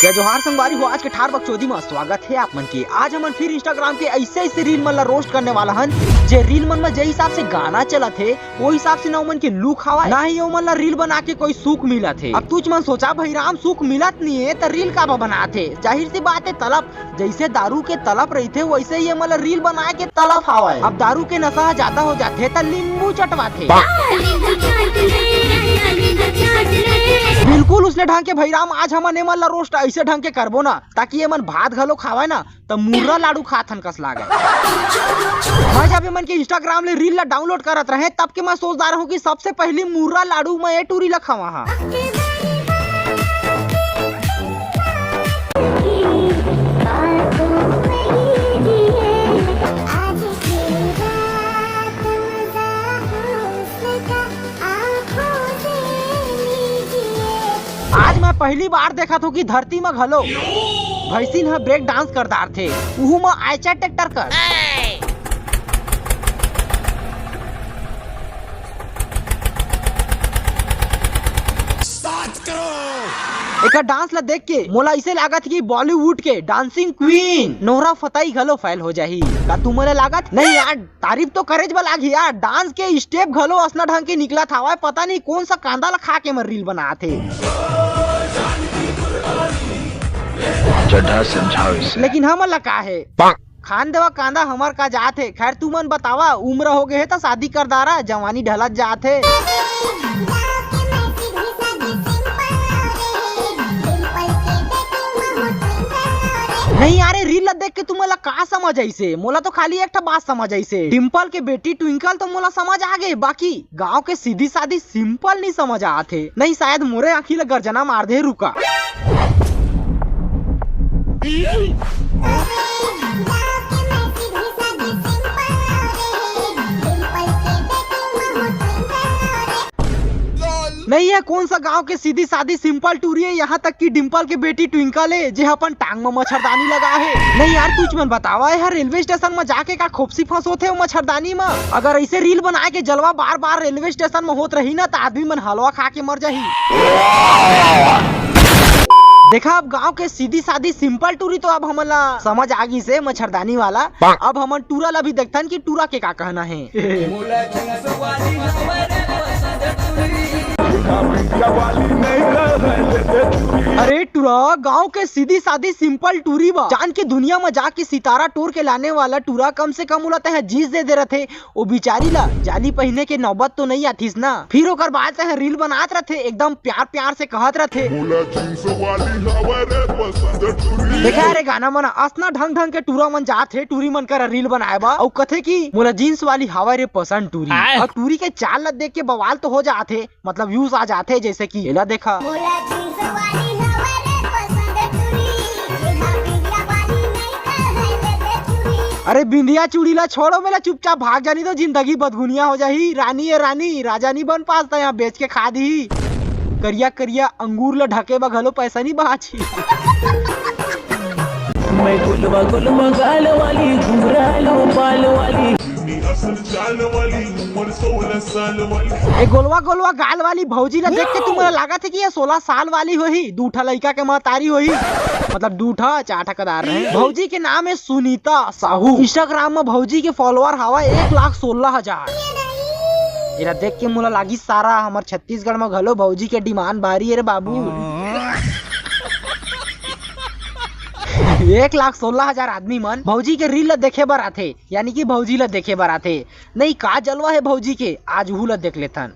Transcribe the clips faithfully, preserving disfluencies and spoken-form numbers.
जय जोहार संगवारी हो, आज के ठार बकचोदी म स्वागत हे आप मन के। आज हमन फिर Instagram के ऐसे ऐसे reel मन ला roast करने वाला हन, जे reel मन म जे हिसाब से गाना चलत हे, वो हिसाब से ना ओमन के look हवय, ना ही ओमन ला reel बना के कोई सुख मिलत हे। अब तुझ मन सोचा, भाई राम, सुख मिलत नहीं हे त reel काबर बनात हे? जाहिर सी बात हे, तलब। जैसे दारू के तलब रहिथे, वैसे ही ये मन ला reel बनाए के तलब हवय। अब दारू के नशा ह ज्यादा हो जाथे त नींबू चटवाथे। बिल्कुल उसने ढंग के भाई राम, आज हमन एमन ला roast ऐसे ढंग के करबो ना, ताकि एमन भात घलो खावय ना, त मुर्रा लाडू खाथन कस लागय। मैं जब एमन के Instagram ले reel ला download करत रहे, तब के मैं सोचदा रहूं कि सबसे पहली मुर्रा लाडू मैं ए टूरी ला खवा हा। आज मैं पहली बार देखत हूँ कि धरती म घलो भैंसिन ह break dance कर डारथे, उहू म Eicher tractor कर। एकर dance ला देख के मोला ऐसे लागत कि Bollywood के dancing queen नोहरा फतेही घलो fail हो जाही। का तुमन ला लागत? नहीं यार, तारीफ तो करेच बर लागही यार। Dance के step घलो असना ढंग के निकलत हवय, पता नहीं कौन सा कांदा ला खा के मन reel बनात हे। चड्ढा समझाओ इसे। लेकिन हमन ला का हे? खान देवा कांदा हमर का जात हे। खैर, तुमन बतावा, उम्र हो गए हे त शादी कर डारा, जवानी ढलत जात हे। नहीं यार, reel ला देख के तुमन ला का समझ आइसे? मोला तो खाली एक ठा बात समझ आइसे, डिम्पल के बेटी ट्विंकल तो मोला समझ आ गए, बाकी गांव के सीधी सादी simple नहीं समझ आत हे। नहीं, शायद मोरे आँखी ला गर्जना मार दे, रुका। नहीं, ये कौन सा गांव के सीधी सादी simple टूरी हे? यहाँ तक कि डिम्पल के बेटी ट्विंकल हे, जे अपन टांग म मच्छरदानी लगा हे। नहीं यार, तुझ मन बतावा, ये हर रेलवे स्टेशन म जाके का खोपसी फंसोथे वो मच्छरदानी म? अगर ऐसे reel बनाए के जलवा बार बार रेलवे स्टेशन म होत रही ना, त आदमी मन हलवा खा के मर जाही। देखा, अब गांव के सीधी सादी simple टूरी तो अब हमन ला समझ आ गई से मच्छरदानी वाला। अब हमन टूरा ला भी देखथन कि टूरा के का कहना हे। अरे टूरा, गांव के सीधी सादी simple टूरी बा, चांद के दुनिया म जाके सितारा टोर के लाने वाला टूरा कम से कम ओला तैं ह jeans दे दे रथे। ओ बिचारी ला जाली पहिने के नौबत तो नहीं आथिस ना। फिर ओकर बाद तैं ह reel बनात रथे, एकदम प्यार प्यार से कहत रथे। मोला jeans वाली हवय रे पसंद टूरी। देखा रे गाना मन, असना ढंग ढंग के टूरा मन जात हे टूरी मन करा reel बनाए बर, अउ कथे कि मोला jeans वाली हवय रे पसंद टूरी। आय। अउ टूरी के चाल ला देख के बवाल तो हो जात हे, मतलब views आ जात हे, जैसे कि एला देखा। मोला jeans वाली हवय रे पसंद टूरी, एमा बिंदिया वाली नहीं त है रे चूड़ी। अरे बिंदिया चूड़ी ला छोड़ो, मेला चुपचाप भाग जानी तो जिंदगी बदगुनिया हो जाही। रानी ए रानी, राजा नी बन पास त यहाँ बेच के खा दी। करिया करिया अंगूर ला ढके बा घलो पैसा नी बाची। मैं गुलवा गुलवा गाल वाली, घुघरालू बाल वाली। असल चाल वाली, उम्र सोलह साल वाली। ए गोलवा गोलवा गाल वाली भौजी ला देख के तुमन ला लागत हे कि ये सोलह साल वाली होही, दू ठा लइका के महतारी होही, मतलब दू ठा, चार ठा कदार रहे। भौजी के नाम हे सुनीता साहू। Instagram म भौजी के follower हवय एक लाख सोलह हजार। एला देख के मोला लागिस सारा हमर छत्तीसगढ़ म घलो भौजी के demand भारी हे रे बाबू। एक लाख सोलह हजार आदमी मन भौजी के reel ला देखे बर आथे, यानी कि भौजी ला देखे बर आथे। नहीं, का जलवा हे भौजी के, आज उहू ला देख लेथन।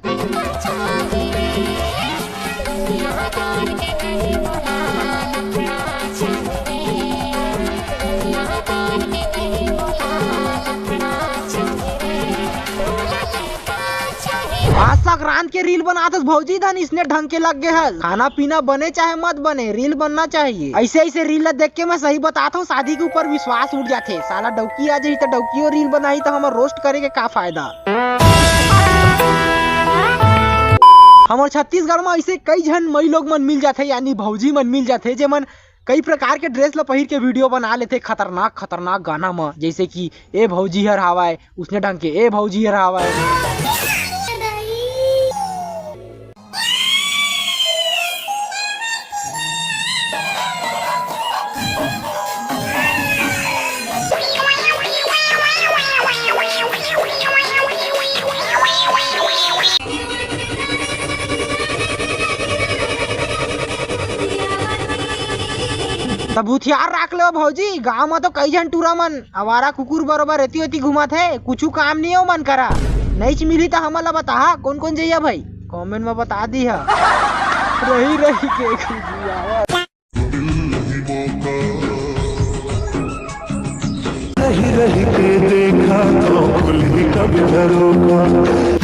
आज संक्रांत के reel बनात हस भौजी धन, इसने ढंग के लग गे हस। खाना पीना बने चाहे मत बने, reel बनना चाहिए। ऐसे ऐसे reel ला देख के मैं सही बतात हूँ, शादी के ऊपर विश्वास उठ जाथे। साला डौकी आ जाही त डौकियो reel बनाही त हमर roast करे के का फायदा? हमर छत्तीसगढ़ म ऐसे कई झन मई लोग मन मिल जाथे, यानी भौजी मन मिल जाथे, जेमन कई प्रकार के dress ला पहिर के video बना लेथे, खतरनाक खतरनाक गाना म, जैसे कि ए भौजी हर हावय, उसने ढंग के ए भौजी हर हावय। तब हुथियार राख ले भौजी, गांव म तो कई झन टूरा मन आवारा कुकुर बरोबर एती ओती घुमत हे, कुछु काम नहीं हे ओमन करा। नईच मिली त हमन ला बताहा, कौन कौन जइया भाई, कमेंट म बता दिहा। रही रही के खुजियावत। रही रही के देखा तो खुलही कब झरोखा।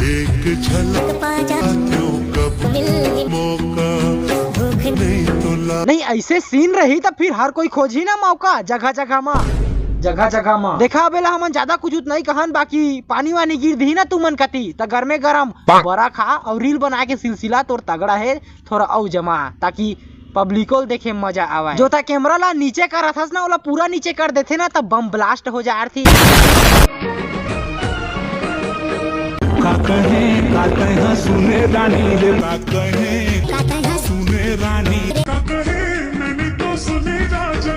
एक झलक पाजा क्यों कब मिल मौका भूख नहीं तो ला। नहीं, ऐसे सीन रही त फिर हर कोई खोजही ना मौका जगह जगह म, जगह जगह म। देखा अबेला हमन ज्यादा कुछ नहीं कहन, बाकी पानी वानी गिर दिही ना तुमन कती त गरमे गरम बरा खा और रील बनाए के सिलसिला तोर तगड़ा हे। थोड़ा अउ जमा, ताकि पब्लिको ल देखे म मजा आवय। जोता कैमरा ला नीचे करत हस ना, ओला पूरा नीचे कर देथे ना, त बम ब्लास्ट हो जाय आरती। का कहे, का कहे, सुने रानी रे, का कहे, का कहे, सुने रानी। का कहे, मैंने तो सुने राजा।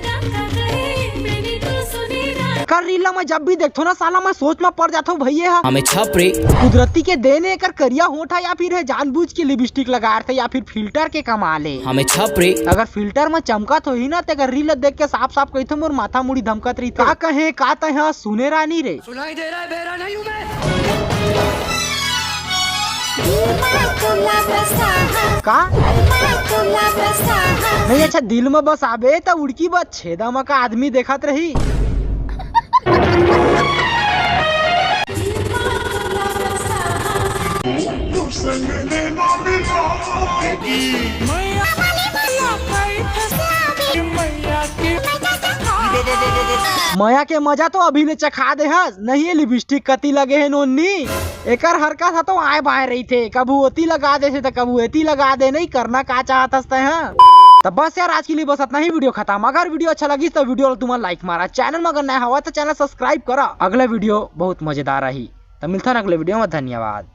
कर रील ला मैं जब भी देखथो ना साला, मैं सोच में पड़ जाथो भैया हा। हमें छाप रे। कुदरती के देन हे एकर करिया होंठ हा या फिर हे जानबूझ के लिपस्टिक लगा रथे या फिर फिल्टर के कमाल हे। हमें छाप रे। अगर फिल्टर में चमकत होही ना, ते अगर रील देख के साफ साफ कहिथो, मोर माथा मुड़ी धमकत रहिथे। का कहे, का तैं हा सुने रानी रे। सुनाई दे रहा है, बहरा नहीं हूँ मैं। का? नहीं, अच्छा, दिल में बस आबे त उड़की बस छेदा म का आदमी देखत रही। मया के मजा तो अभी ले चखा दे हस, नहीं ये लिपस्टिक कती लगे हे नोनी। एकर हरकत ह तो आए बाए रहिथे, कभू ओती लगा देथे त कभू एती लगा दे, नहीं करना का चाहत हस तैं हा। त बस यार, आज के लिए बस इतना ही, वीडियो खत्म। अगर वीडियो अच्छा लगिस त वीडियो ला तुमन लाइक मारा, चैनल में अगर नया हवा त चैनल सब्सक्राइब करा। अगला वीडियो बहुत मजेदार रही, त मिलथन अगले वीडियो में। धन्यवाद।